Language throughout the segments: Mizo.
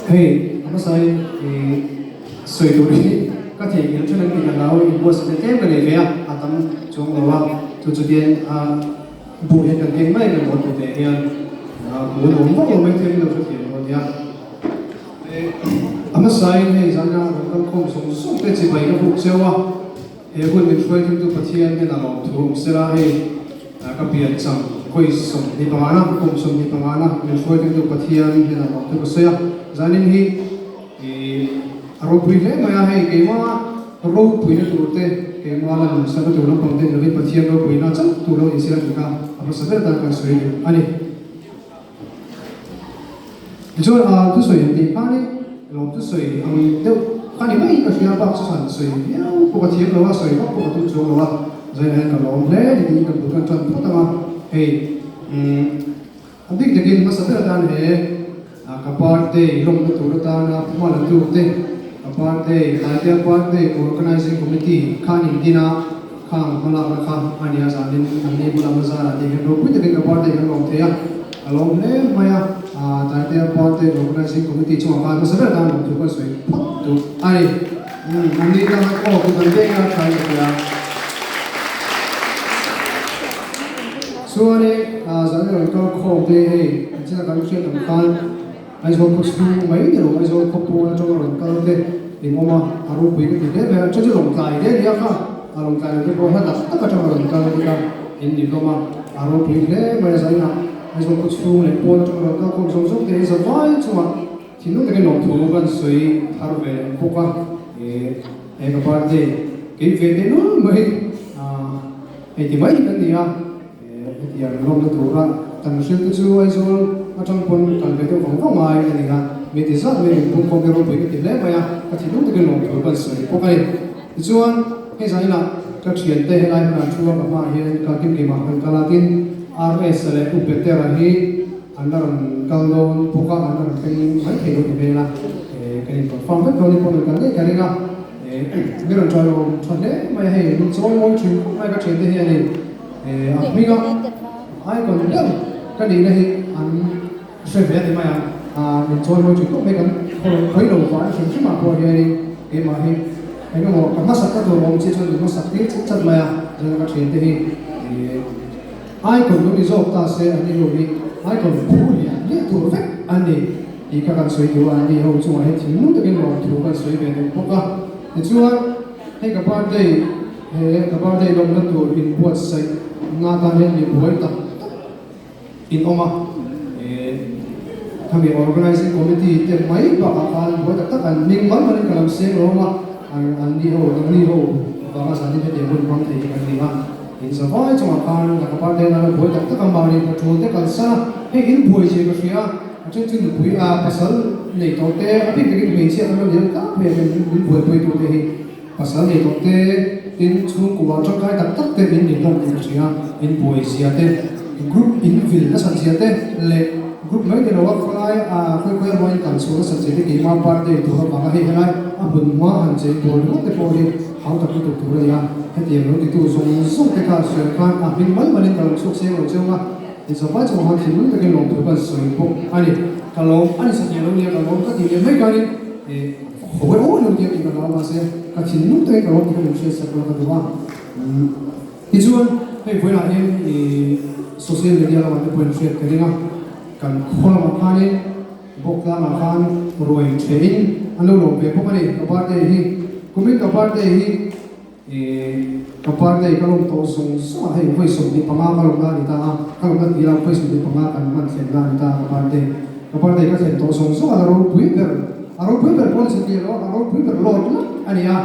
Hei a hmasain i sawi tur hi ka theihnghilh then an tih ka hlau, inbuatsaihna tlem ka nei ve a, a tam chuang lo a, chu chu tian a buh hian kan keng mai ang emaw tih teh hian hmuh a nuam vak lo mai thei in lo hrethiam dawn nia. A hmasain hei zana rawn kal khawm zawng zawng te chibai ka buk cheu a. He hun min hruaithiamtu Pathian hian a lawm thu awm sela, hei ka pian cham vawi 25 na, kum 25 na min hruaithiamtu Pathian hian a lawm thu ka sawi a, zanin hi a ropui hle mai a, hei keimah ropuina tur te, keimah la nunsak na tur lampang te ni lovin Pathian ropuina chauh tur lo ni sela tih kha a hmasa ber tan kan sawi duh a ni. Tichuan a thusawi han tih khanin lawm thusawi ang deuh kha ni mai ka hria bak chu han sawi viau pawh ka thiam lo a, sawi vak pawh ka tum chuang lo a, zainah hian ka lawm hle ni tiin ka bul kan tan phawt ang a, hei umm a bik takin hmasa ber atan he ka birthday lawmna tur atana hma la tu te ka birthday Taitea birthday organizing committee khan indin a, Khang hmalakna kha a nia zanin an ni hmalakna zarah tih hian ropui takin ka birthday kan lawm thei a, a lawm hle mai a, Taitea birthday organizing committee chungah khan hmasa ber tan lawm thu kan sawi phawt duh a ni. Umm an ni tang an aw kut an beng a thlai ka tia. Chuanin zanin rawn kal khawm te hei an china kan hriat ang khan Aizawl khaw chhung mai ni lo Aizawl khaw pawn atanga rawn kal te in awm a, a ropui ka ti hle mai a, chu chu lawngtlai hle nia kha, a lawngtlai lo te pawh hla tak tak atanga rawn kal te kha in ni hlawm a, a ropui hle mai a zainah Aizawl khaw chhung leh pawn atanga rawn kal khawm zawng zawng te hi zavai chungah thinlung takin lawmthu kan sawi thar ve leh bawk a, he ka birthday kei ve teh lul mai hei ti mai hi kan ni a. Hetiang lawmna tura kan hrilh te chu Aizawl atang pawn kal ve deuh vang vang ngai a ni a, mi ti zat mai in pum kawng hi ropui ka ti hle mai a, ka thinlung takin lawmthu kan sawi bawk a ni. Tichuan, hei zan inah ka thiante helai hmunah thu a ka hmaah hian ka kimkimah kan kal a, tin RS leh U Petera hi an la rawn kal dawn bawk a, an la rawn thleng mai thei dawn ti hmel a, kan in confirm vek dawn ni pawh rawn kal ngei ka ring a, mi rawn ṭawih awm ṭha hle mai a, hei min chawi mawi ṭhin khawp mai ka thiante hianin. A hminga icon ber ka nihna hi an hre ve a ni mai ang, min chawi mawi thin khawp mai kan khawi lo vah hrim hrim ah pawh hianin keimah hi eng emaw ka hmasak ka tur awm chiah chuan min hmasak tir chat chat mai a, chuan ka thiante hi icon lo ni zawk ta se an ni ho hi icon phu lian lian tur vek an ni tih kha kan sawi duh a, an ni ho chungah hian thinlung takin lawmthu kan sawi ve deuh bawk a, tichuan hei ka birthday. He ka birthday lawmna tur inbuatsaih na atan hian mi buai tak tak in awm a, khami organizing committee te mai bakah khan buai tak tak an hming mal malin ka lo seng lo awm a, an ni ho an ni ho vanga zanin hetiang hun hmang thei hi kan ni a, in zavai chungah khan ka birthday nana buai tak tak a mahni patrol te kalsan a, hei in buai zia ka hria a, a then chu nupui a pasal nei tawh te a bik takin hmeichhia kan lo ni ang tlak phei a min buaipui tu te hi. Pasal nei tawh te, tin chhungkua tangkai tak tak te in ni hlawm tih ka hria, in buai zia te, group in vil nasat zia te leh group mai ni lo a khawlai a khawi khawi emaw in kal chhuah nasat zia te keimah birthday tur avanga hei helai a hmun hma han chei bawl ringawt te pawh hi hau tak lutuk tur a ni a, hetiang lo titu zawng zawng te kha sawi khan a hming mal malin ka lo chhuak seng lo cheu a, inzawh vai chungah khan thinlung takin lawmthu kan sawi bawk a ni, ka lawm a ni satliah lo nia ka lawm ka tih leh mai khanin ih. Hawi aw lo tia tih ka hlau mahse ka thinlung takin ka rawng tih ka min hriat sak lo ka duh a. Tichuan hei vawilah hian i social media lamah te pawhin hriat ka ring a, kan khaw lamah khanin bawk tlangah khan ruai thehin an lo lawm ve bawk a ni ka birthday hi. Kumin ka birthday hi i ka birthday ka lawm tawh zawng zawng a, hei vawi 25 ka lawmna a ni ta a, ka lawmna tih ah vawi 25 kan hman thlenna a ni ta a ka birthday. Ka birthday ka thlen tawh zawng zawng a la ropui ber, a ropui ber pawh a ni satliah lo a, a ropui ber lawt lawt a ni a,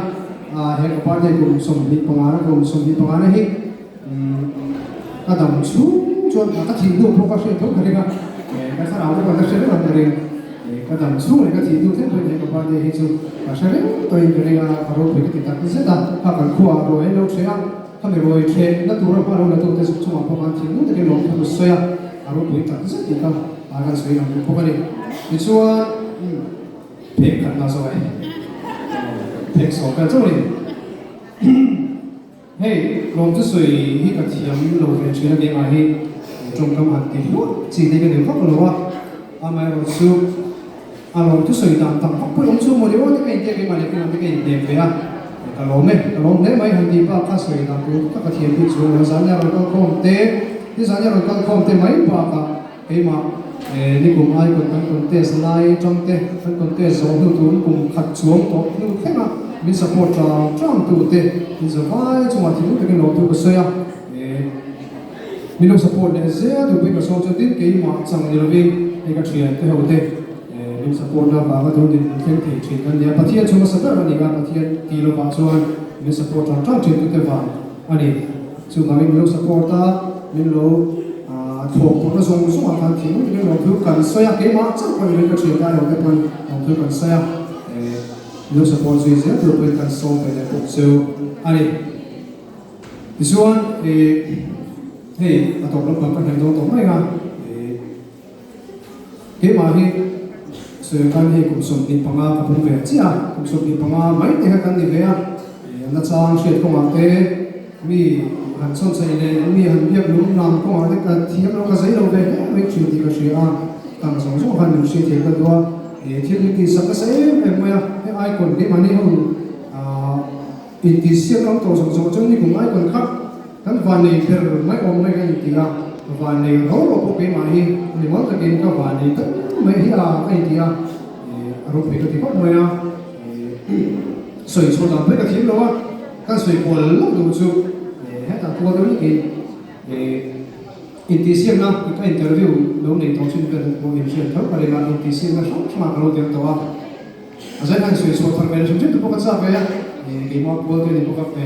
he ka birthday kum 25 na kum 25 na hi ka dam chhung chuan ka thih hnu pawh ka hriat tho ka ring a, ka thlarau te pawh ka hre reng ang ka ring, ka dam chhung leh ka thih hnu thleng pawhin he ka birthday hi chu ka hre reng tawhin ka ring a, a ropui ka ti tak zet a, kha kan khuaah ruai an lo ṭheh a, khami ruai ṭheh na tura hma lo la tute chungah pawh khan thinlung takin lawmthu ka sawi a, a ropui tak zet tih kha. A kan sawi ang bawk a ni. Tichuan, phek khat na zawk e. Phek sawm vel chauh a ni. Hei, lawm chu sawi hi ka thiam lo ve thin a keimah hi tawngkam han ti hluah chi te ka ni vak lo a. Amaherawhchu. A lawm thusawi dan tam vak pawh i awm chu maw ni aw te ka intia keimah leh keimah te ka inhnem ve a, ka lawm e, ka lawm hle mai han tih bak kha sawi dan tur tak a thiam bik chuang lo. Zan nia rawn kal khawm te, ni zan nia rawn kal khawm te mai bakah keimah nikum icon kan contest lai atang te, kan contest zawh hnu tur kum khat chuang tawh hnu thleng a min support tang tang tu te in zavai chungah thinlung takin lawmthu ka sawi a. Min lo support leh zel duh pawhin ka sawm chuan tin keimah chang ni lovin hei ka thian te ho te min support na vanga tun din thleng thei thin kan nia. Pathian chu hmasa ber a ni a, Pathian tih lovah chuan min support tang tang thin tute vang a ni. Chuvangin min lo support a, min lo thlawk pawhna zawng zawngah khan thinlung takin lawmthu kan sawi a, keimah chauh pawh ni lovin ka thian te aiawh te pawn lawmthu kan sawi a, min lo support zui zel tur pawhin kan sawm ve leh bawk cheu a ni. Tichuan, hei a tawp lampang ka hnaih dawn tawh mai a, keimah hi sawi khan hei kum 25 ka pum ve chiah a, kum 25 mai te kha kan ni ve a, nachang hriat kawngah te mi han chhawnchhaih leh mi han biak lung lam kawngah te ka thiam lo ka zei lo ve hle mai thin tih ka hria a, tang zawng zawng khan min hriat theih ka duh a, thil hi tihsak nasa em em mai a, hei icon keimahni ho Intihsiak ram tawh zawng zawng chuan nikum icon kha kan vannei ber mai awm mai ka inti a, vannei ro ro pawh keimah hi ni mal takin ka vannei tak mai hi a ka inti a, a ropui ka ti khawp mai a, sawi chhuah dan pawh hi ka thiam lo a, kan sawi kual lo duh chu hetah kual deuh lekin intihsiakna ka interview lo nei tawh chin vel pawh inhriat tho ka ring a, intihsiakna hrang hrangah ka lo tel tawh a. A zai khan sawi chhuah thar ve hrim hrim te pawh ka chak ve a, keimah pual te ni bawk a,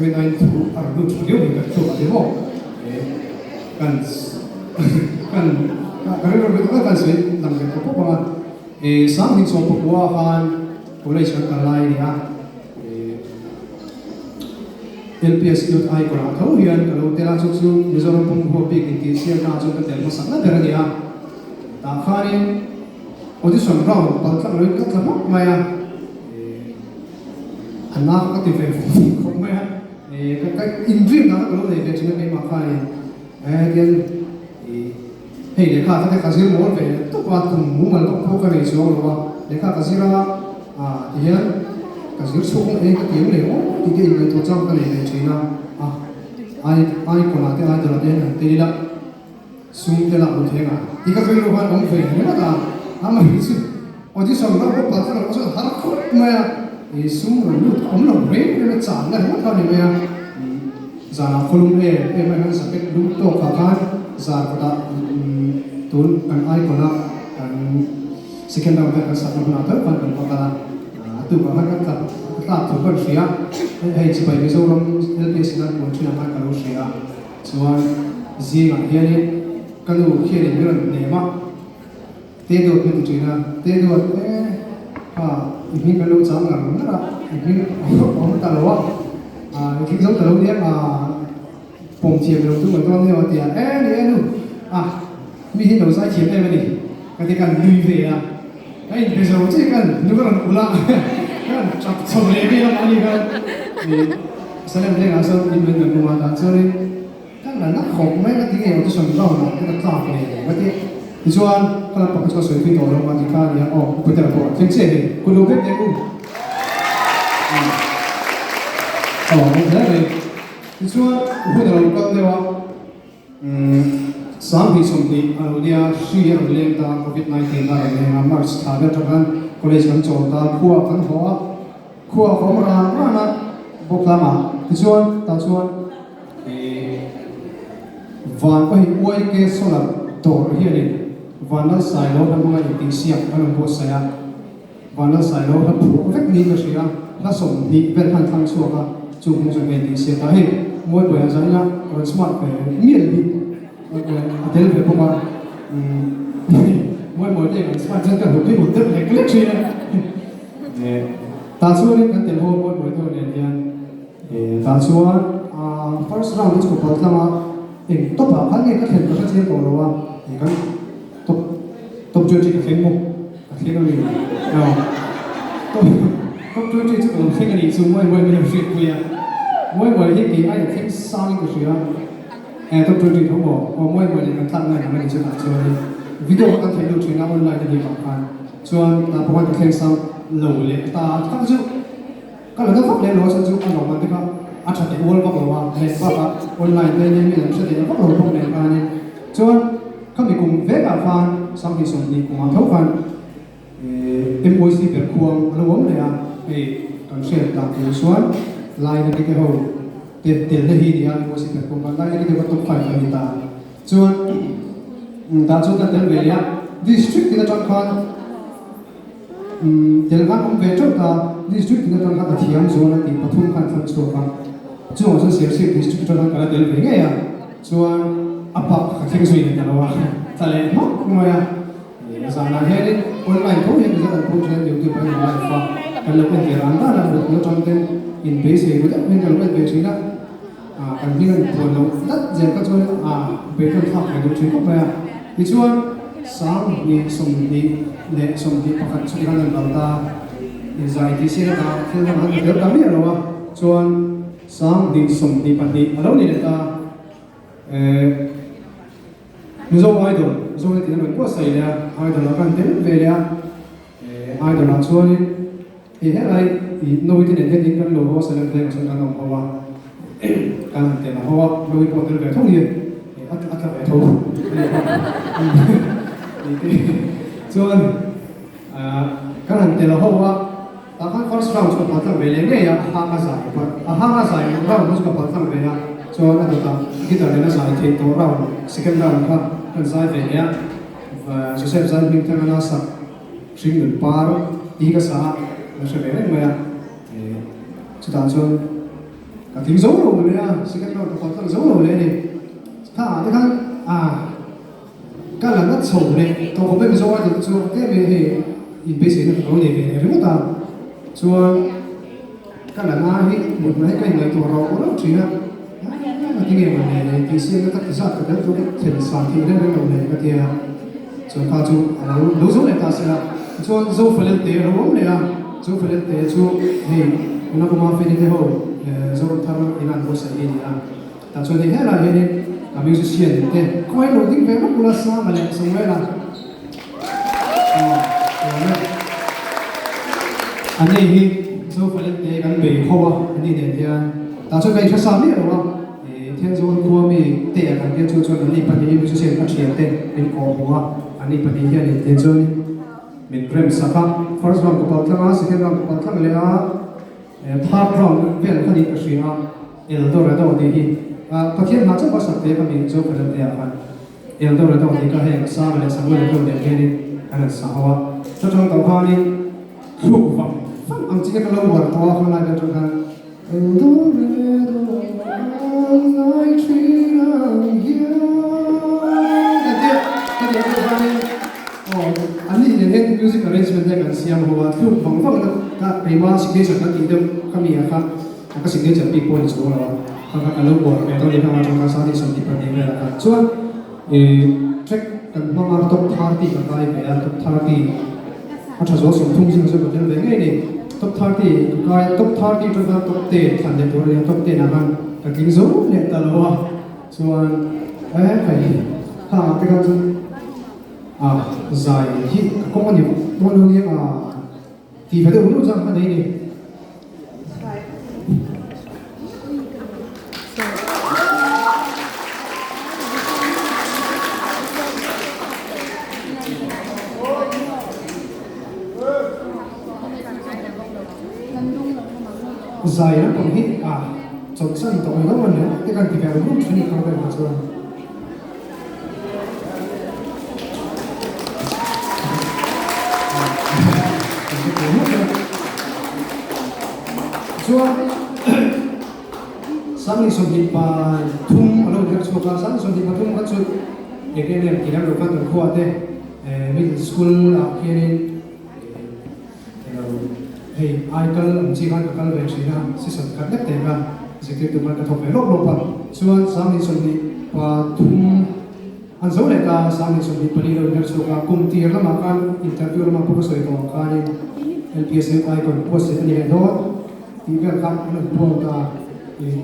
rinaiin thu a rawn lut tha viau mai ka ti chhuak a ti maw? Kan kan ka rilru rit tak kan sawi lang ve tawh pawp ang a, 2019 khan college kan kal lai a ni a, LPS Youth Icon ah tho hian ka lo tel a, chu chu Mizoram pum huap bik intihsiakna ah chuan ka tel hmasak na ber a ni a, tah khanin Audition round pal tlak loin ka tla hmak mai a, a na ka ti ve khawp mai a, ka in dream dan ka lo nei ve thin a keimah khanin hetiang hei lehkha kha te ka zir mawl ve tawp a, tum mumal vak pawh ka nei chuang lo a, lehkha ka zir a tihian ka zir chhuak ang e ka ti ang leh aw tih te inngaihtuah chang ka nei ve thin a, icon ah te idol ah te hian han tel ila. Sum te lah hmu thei ang tih ka rilru khan awm ve ringawt a, amah hi chu audition ram pawh pal thar chuan har khawp mai a, ih sum rawn lut kha awm lo reng reng a chan na ringawt kha a ni mai a, zanah khawlum em em mai khan jacket lum tawk ah khan zan kawtah tun kan icon a kan second round vel kan sakna hunah tho khan kan va kal a, a tukah khan kan tlak ka tlak thu ka hria, hei chibai Mizoram LPS in an puan thin ang khan ka lo hria. Chuan zingah hianin ka nu khianin min rawn hnem a, Te duat min ti thin a, Te duat e, kha i hming kan lo chang ngar ngar a, i hming awm ta lo a, i thleng zo ta lo nia, pawm thiam lo chu mai dawn nia a ti a, E ni e nu, a mi hi lo zai thiam em a ni, ka ti kan nui ve a, ka inpe zo chiah khan nu ka rawn ulh a, ka rawn tap chho leh vel a mahni khan. Salem vengah sawn in min rawn hmu a, tah chuanin ka la na khawp mai ka ti nge audition round ah te ka tlak leh lo ka ti. Tichuan ka la pakhat chu ka sawi pui tawh lo a ti kha a ni a, aw Pu Petera pawh thleng chiah hi kut lo vek teh u. Aw awm hle mai. Tichuan hun a lo kal deuh a, 2020 a lo nia, hri a rawn leng ta, covid 19 a rawn leng a, March thla vel atang khan college kan chawl ta, khua kan haw a, Khua a awm ran ran a bawk lamah tichuan tah chuan ih van pawhin UIK solar dawr hianin Vanlalsailo hla hmanga intihsiak an rawn buatsaih a, Vanlalsailo hla phuah vek niin ka hria, hla 20 vel khan thlang chhuak a, chu hmung chuan ka intihsiak a, hei Mawipuia zaina rawn smart ve mial hi a tel ve bawk a, Mawipuia te an smart chuan ka hlawh phei ut deuh lek lek thin a. Tah chuanin kan tel ho mawi mawi deuh nen hian tah chuan first round hi chu ka pal tlang a, eng top ah khan nge ka thlen ka hre chiang tawh lo a, kan top top 20 ka thleng maw ka thleng a mi top top 20 chu ka lo thleng a nih chu mawi mawi min lo hriat pui a, mawi mawi hi kei ai thleng sang in ka hria e top 20 tho maw aw mawi mawi leh kan tlak ngai ang a nih chu tah chuanin video kha kan theih lut thin a online a nih vang khan. Chuan tah pawh khan ka thleng sang lo leh ta tak chu ka la na vak leh lo a chhan chu a lawmman te kha a tha teh ual vak lo a, leh bakah online te nia mi an hre teh vak lo bawk nen khanin chuan khami kum vekah khan 2020 kumah tho khan MOC ber khuang a lo awm leh a, hei kan hriat dan tur chuan Laina te ho te telna hi nia MOC ber khuang khan Laina te ho top 5 an ni ta. Chuan dah chuan kan tel ve leh a, district tin atang khan tel khan awm ve teuh ta, district tin atang khan a thiam zual a tih pathum khan thlan chhuak a, chungah chuan Serchhip district atang khan ka la tel ve ngei a, chuan a pak ka thleng zui leh ta lo a, tla leh hmak mai a. Zanah hianin online tho hian result an pawh thin a, YouTube ah hian live a kan lo en ve ran ran a, mut atang ten inbeisei ru deuh hian ka lo en ve thin a, kan hming an puan loh tlat zel kha chuan beidawn thlak ve duh thin khawp mai a. Tichuan 2021 chhun khan an kal ta, inzai tih sian atang thil dang an ti tel ta miah lo a, chuan 2022 a lo ni leh ta. Mizo Idol, Mizo hi tih a rawn buatsaih leh a, Idol ah kan tel ve leh a, Idol ah chuanin hei helai ih Nawi te nen hian in kan lo haw a, Salem vengah chuan kan awm ho a, kan han tel a ho a, Nawi pawh a tel ve tho ni a tla ve tho chuan kan han tel a ho a, tah khan first round chu ka paltlang ve leh ngei a, a hang a zai a hang a zai round kha chu ka paltlang ve a, chuan a dawtah guitar nen a zai theih tawh round second round kha kan zai ve leh a, Joseph zai hming thang a nasa hring nun par tih ka sa a, la hre ve reng mai a, chutah chuan ka tling zo lo leh a, second round ka paltlang zo lo leh a ni, kha ah te khan ah. Ka la nat chho leh tawh khawp e Mizo Idol te chu tlem e hei inbeisei na ka lo nei ve leh ringawt a, chuan ka la na hi mut hmunah hi ka inngaihtuah rauh rauh thin a, a tinge maw le le tih siam na ka ti zat ka tel tur ka thlen san theih reng reng lo le ka tia, chuan kha chu a lo lo zo leh ta sela, tichuan Zofalel te a lo awm leh a, Zofalel te chu hei Nuna Kuma Feli te ho Zoramthar ina an buatsaih hi a ni a. Tah chuan hei helaiah hianin a musician te khawi lo ding ve vak ula Sanga leh Samuela aw a nei hi Zofalem te kan bei ho a ani nen hian tah chuan ka inhre sa miah lo a Thenzawl khua mi te ah kan hian chu chuan an ni pahnih musician ka thian te min kawh hmu a an ni pahnih hian in te chuan min rem sak a first round ka pal tlang a second round ka pal tlang leh a Third round vel kha niin ka hria a, Eldorado tih hi Pathian hna chauh a sak te kha mi Joe Ferrante ah khan Eldorado tih kha heng Sara leh Samuel ho nen hianin an han sa ho a, chutang tawh khanin thluk vang vang ang chi kha ka lo uar tawh a khalai vel atang khan Eldorado ang ngai thin ang hian ka tia ka tih atang khanin Aw, an nih nen hian music arrangement te kan siam ho a, thluk vang vang na ka keima signature kan tih deuh ka mi ah kha ka signature bik pawh a ni chhuang lo a, kha kha ka lo buar ve dawn ni kha atang khan 2022 velah khan chuan ih track kan hmang a top 30 ka kai ve a, top 30 a tha zual 30 zing ah chuan ka tel ve ngei a ni, top 30 ka kai a, top 30 atang khan top 10 thlan leh tur a ni a, top 10 ah khan ka tling zo leh ta lo a, chuan eh hei khang ah te khan chuan. A zai hi ka kawng a ni dawn lo nia a tih ve deuh ru chuan ka nei ni. Zai lampang hi a chawlhsan tawh lo a ni te kan ti ve ru ru thin a ni khawvel ah chuan. Chuan 2023 a lo inher chhuak a, 2023 kha chu eng em em tih lem lo khan kan khuaah te middle school ah khianin hei ai kal ang chi khan ka kal ve thin a, season khat lek te kha zirtirtu khan ka thawk ve lawp lawp a, chuan 2023 an zo leh ta, 2024 lo inher chhuak a, kum tir lamah khan interview lamah pawh ka sawi tawh ang khanin LPS icon buatsaih a ni leh dawn tih vel kha an rawn puang ta ih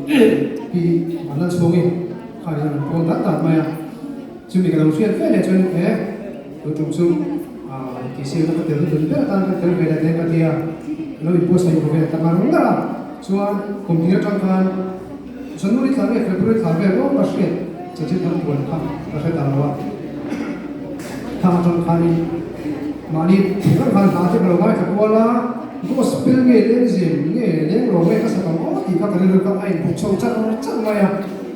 pi Vanlalchhungi khanin an rawn puang dat dat mai a, chumi ka lo hriat ve leh chuan he tu tum chu. Tihsiakna ka tel hnuhnun ber atan ka tel ve leh daih ka ti a, ka lo inbuatsaih ru ve ta ngar ngar a. Chuan kum hnih atang khan January thla nge February thla vel aw ka hriat chanchin thar puan kha ka hre ta lo a. Thang atang khanin mahni thing khan hla te ka lo ngaithla kual a, gospel nge lengzem nge lengro nge ka sak ang aw tih kha ka rilru kha a inbuk chho char char mai a,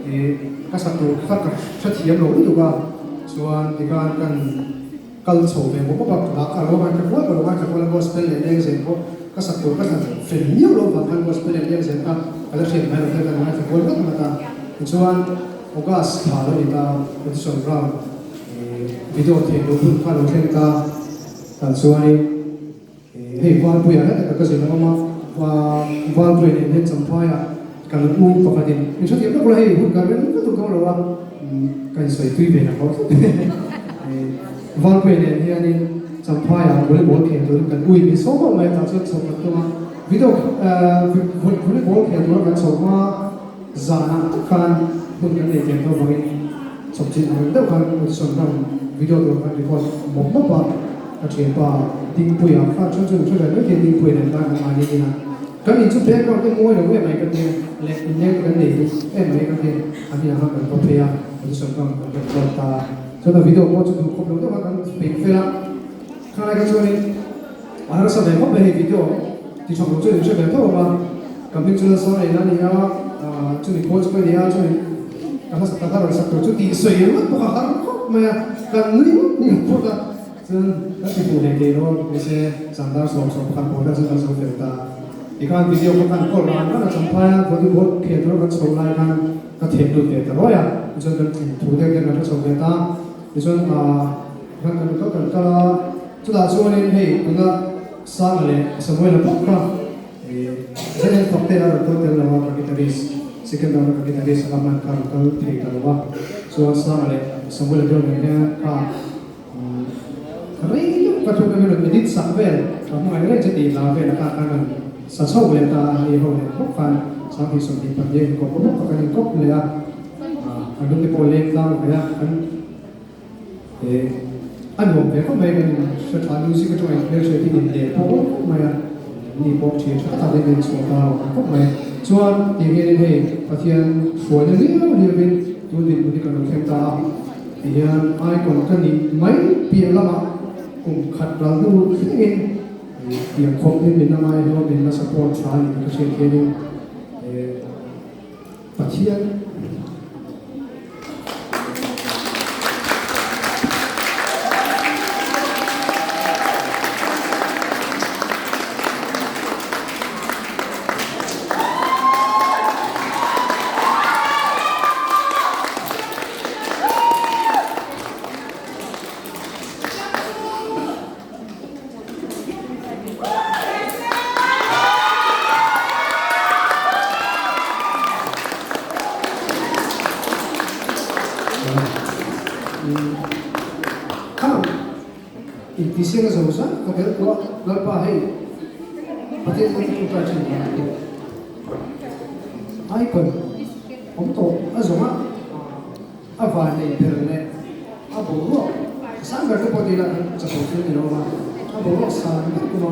ih ka sak tur kha ka hrethiam lo lutuk a, chuan tikhan kan kal chho ve bawk bawk a, hla ka lo ngaithla kual ka lo ngaithla kual a, gospel leh lengzem pawh ka sak tur ka thlan fel miau lo vang khan gospel leh lengzem kha ka la hriat mai lo khan ka lo ngaithla kual ngat ngat a, tichuan August thla lo ni ta audition round Video theih loh hun kha lo thleng ta tah chuanin hei Valpuia hla taka ka zin a awm a, Valpuia nen hian Champhaiah kan u pakhatin min hrethiam lawk lo hei hun kan rem lutuk dawn lo a, ka insawi tui ve tak lo tlat Valpuia nen hianin Champhaiah volleyball khel turin kan ui min sawm mawlh mai a, tah chuan chho kan tum a, video volleyball khel tura kan chho hma Zanah tak khan hun kan nei tiang tho vangin chawpchilh ang reng deuh khan audition round video tur khan record mawp mawp a, ka thianpa Dingpuia kha chuan chu hre ve mai thei Dingpuia nen khan an mahni in a, kan in chu background te mawi lo em mai ka tia leh inleng te kan nei duh em mai ka tia an inah khan kan va phei a, audition round kan record ta a, chuan a video pawh chu duh khawp lo deuh khan kan peih fel a, khalai kha chuanin a harsa ve khawp mai hei video. Ti tha lo chu in hre ve tho ang a, ka hming chu Lalsang Eina a ni a, chumi coach ka ni a, chumi ka hmasa tak a rawn sak tur chu tih sawi ringawt bawk a har khawp mai a, kan nui ngawt ngawt bawk a, chuan kan ti fuh hlei thei lo, mahse Sandar 11 pawl khan chuan kan zo fel ta. Tikhan video kha kan kawl ran ran a, Champhai a volleyball khel tura kan chho lai khan ka theh lut ve ta ruai a, tichuan kan thu deuh deuh kan hre chho ve ta, tichuan kan kal kan kal a, chutah chuanin hei tuna Sanga leh Samuela bawk kha Zalen fak te a rawn kal tel lo a, ka guitarist, second round a ka guitarist a hman kha a rawn kal thei ta lo a, chuan Sanga leh Samuela deuh nen hian kha rei deuh ka thuk a rawn edit sak vel ka hmangaih reng che tih hla vel a kha khan rawn sa chho leh ta a, hei ho nen bawk khan 2024 a inkawp bawk kha kan inkawp leh a, an lung te pawh leng tlang ve a, kan. A nuam ve khawp mai kan hre tha music atanga in hmelhriat hi in leh pawh khawp mai a, ni pawh thian tha takah hian in chhuah ta lo khawp mai. Chuan ti hianin hei Pathian hruaina liau liauin tun dinhmun hi kan lo thleng ta a, ti hian icon ka nih mai piah lamah kum khat ral hnu thlengin tiang khawp hi min la ngai hlawm min la support tha a ni tih ka hriat hianin Pathian. Khang intihsiak a zo zat ka tel tawh a, Lalpa hei Pathian kha chu ṭawngṭai ṭhin ka ni tawh. Icon awm tawh a zawng a. A van nei ber leh a boruak sang ber te pawh tih lah kan chapo chu a ni lo a, a boruak sang ber kum a,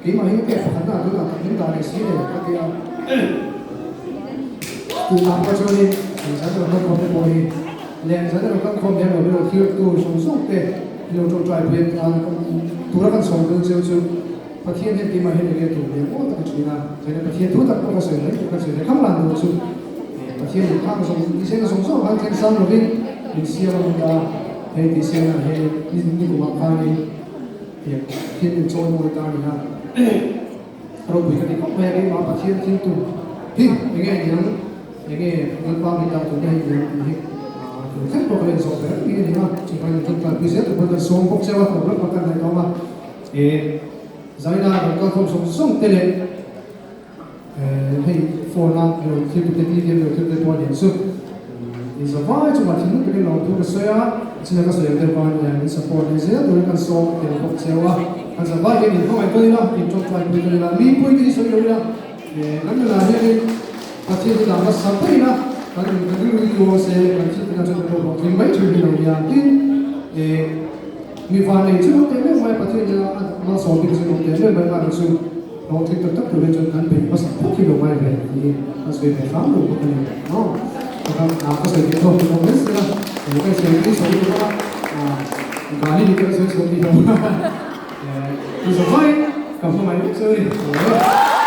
keimah hi ka pakhat na tunah tak min dah leh si le ka ti a, tunah pawh chuanin zan erawh kan khawm te pawh hi leh zan erawh kan khawm lem lo milo thirtu zawng zawng te milo tawngtai pui an tura kan sawm dawn cheu chu Pathian hian keimah hian enge tur leh maw tak a thin a, chuanin Pathian thu tak pawh ka sawi mai tur ka sawi leh kham ran tur chu Pathian in khang zawng tihsiakna zawng zawng khan thleng sang lovin min siam a ni a, hei tihsiakna ah hian ni ni kumah khanin tiang Pathian min chawi mawi ta a ni a, ropui ka ti khawp mai a keimah Pathian thil tum hi enge ni ang enge Lalpa min dah tumna hi ni ang tih hi tur thleng pawh ka la inzawh ber ni a ni a, chuvangin thil kalpui zel tur pawhin kan sawm bawk cheu a, hlawm hlawm kan ngaihtuah a. He Zaina rawn kal khawm zawng zawng te leh hei phone a lo thil tute TV a lo thil te pawh a lian chu in za vai chungah thinlung takin lo thu ka sawi a, china ka sawi ang deuh khan min support leh zel turin kan sawm tel bawk cheu a, kan za vai hian in hmangaih dawn ila, in tawngtai pui dawn ila, mi pui te hi sawi lo ila, kan nunah hianin Pathian hi dah hmasa ber ila kan in kan rilru hi luang se kan thil tihna chuan kan lo hlawhtling mai thin hi lo nia tin. Mi vannei chu awm teh meuh mai, Pathian ina a malsawm bik chu awm teh meuh mai, mahni chu hlawhtling tak tak turin chuan kan beih hmasa phawt hi lo ngai ve tih hi ka sawi ve hram lo bawk a ni. Aw, ka ka sawi tih zawk chu awm mai si a, ka sawi tih sawi lo bawk a, Gali ni te ka sawi sawi tih lo. Chu zawh mai ka hmangaih vek chu a ni.